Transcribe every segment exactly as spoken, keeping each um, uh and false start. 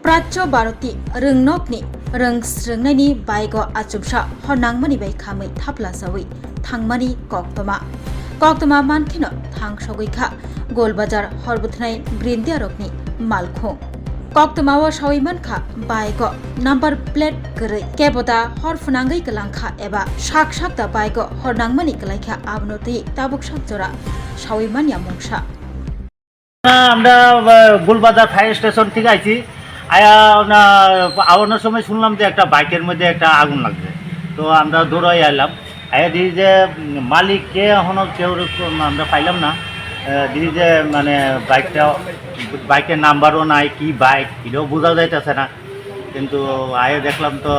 Prachya Bharati rwngnokni rwng srwngnaini baigo achomsa hor nangmani bai khamwi thapla chawi thangmani koktwma. Koktwma mankheno thangsogwi kha Golbazar horbwthnai grindiarokni malkhung. Koktwmao sawi mankha baigo number plate kwrwi, keboda hor phwnangwi kwlangkha eba sak sakda baigo hor nangmani kwlaikha, abono twi tabuk sak jora sawi manya mungsa. আমরা, আহ, Golbazar fire station থেকে আইছি। আয়া, না, আওয়ানোর সময় শুনলাম যে একটা বাইকের মধ্যে একটা আগুন লাগছে। তো আমরা দৌড়াই আইলাম। আয়া দেখি যে, উম, মালিক কে এখনো কেউ আমরা পাইলাম না। আহ, দেখি যে, মানে, বাইকটা, বাইকের নাম্বারও নাই, কি বাইক, এটাও বোঝা যাইতেছে না। কিন্তু আয়া দেখলাম তো,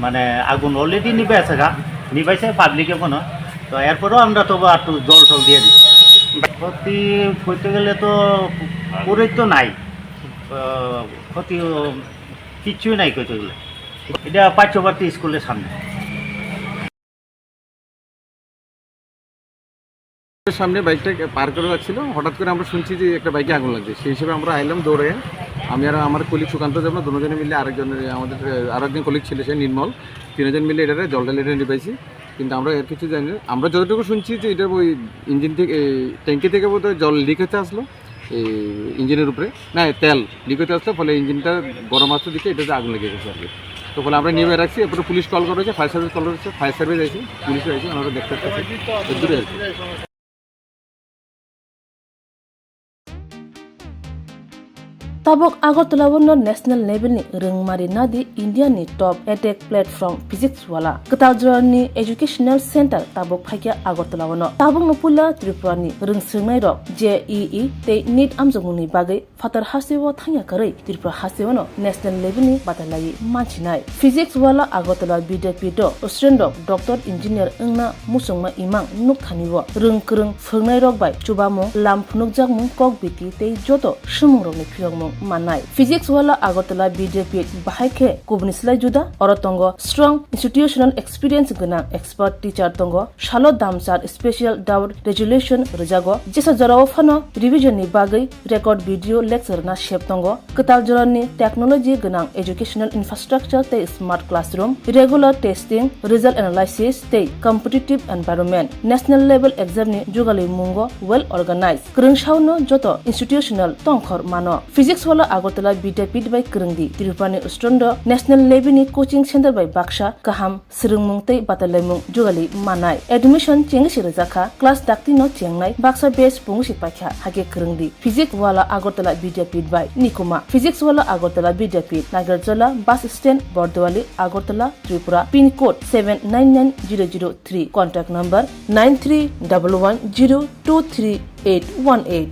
মানে, আগুন অলরেডি নিভে আছে গা, নিভাইছে পাবলিকে মনে হয়। তো এরপরেও আমরা তবু একটু জল টল দিয়ে দিচ্ছি। ক্ষতি করতে গেলে তো পুরোই তো নাই, আহ, ক্ষতি কিচ্ছুই নাই করতে গেলে। এটা পার্শ্ববর্তী স্কুলের সামনে। সামনে বাইকটা পার করে রাখছিল, হঠাৎ করে আমরা শুনছি যে একটা বাইকে আগুন লাগছে। সেই হিসেবে আমরা আইলাম দৌড়ে, আমি আর আমার কলিগ সুকান্ত দেবনা দুজনে মিলে আরেকজন, আমাদের, আহ, আরো একজন কলিগ ছিল, সে নির্মল, তিনজন মিলে এটারে জলটা লেটে নিবাইছি। কিন্তু আমরা এর কিছু জানি না। আমরা যতটুকু শুনছি যে এটা ওই ইঞ্জিন থেকে, এই ট্যাঙ্কি থেকে বোধহয় জল লিক হতে আসলো এই ইঞ্জিনের উপরে, না, তেল লিক হতে আসলো, ফলে ইঞ্জিনটা গরম আসতে দিকে এটাতে আগুন লেগে গেছে আর কি। তো ফলে আমরা নিয়ে রাখছি, এরপরে পুলিশ কল করেছে, ফায়ার সার্ভিস কল করেছে, ফায়ার সার্ভিস এসে, পুলিশ এসে, ওনারা দেখতে পাচ্ছেন এর দূরে আর কি। Tabuk Agartala o no national level ni rwngmari nadi India ni top edtech platform Physics Wala. Kwtal jora ni educational center tabuk phaikya Agartala o no. Tabuk no puila Tripura ni rwngswngnai rok J E E tei NEET amjokmung ni bagwi phatar hasteo thangya kwrwi Tripura hasteo no national level ni batalai mansinai. Physics Wala Agartala Vidyapith o student rok doctor engineer wngna muchungma imang nukthani o rwng kwrwng phwrwngnairok bai chubamung, lam phunukjakmung, kok biti tei joto swngmungrokni phiyokmung mannai. Physics Wala Agartala Vidyapith bahai khe kubuni slai juda, oro tongo strong institutional experience gwnang expert teacher tongo, salo damsar special doubt resolution rwjago, jesa jorao phano revision ni bagwi record video lecture na sep tongo. Kwtal jorani technology gwnang educational infrastructure tei smart classroom, regular testing, result analysis tei competitive environment, national level exam ni jugali mungo well organized. Kwrwng saono joto institutional tongkhor mano. Physics Wala Agartala Vidyapith bai kwrwngdi. Tripura ni student rok national level ni coaching center bai baksa kaham swrwngmung tei batalaimung jugali mannai. Admission chengwi se rwjakha, class dakti no chengnai, baksa batch pungwi se paikha, hakhe kwrwngdi. Physics Wala Agartala Vidyapith bai nikuma. Physics Wala Agartala Vidyapith, Nagarjola bus stand, Bordowali, Agartala, Tripura, pin code seven nine nine zero zero three, contact number nine three double one zero two three eight one eight.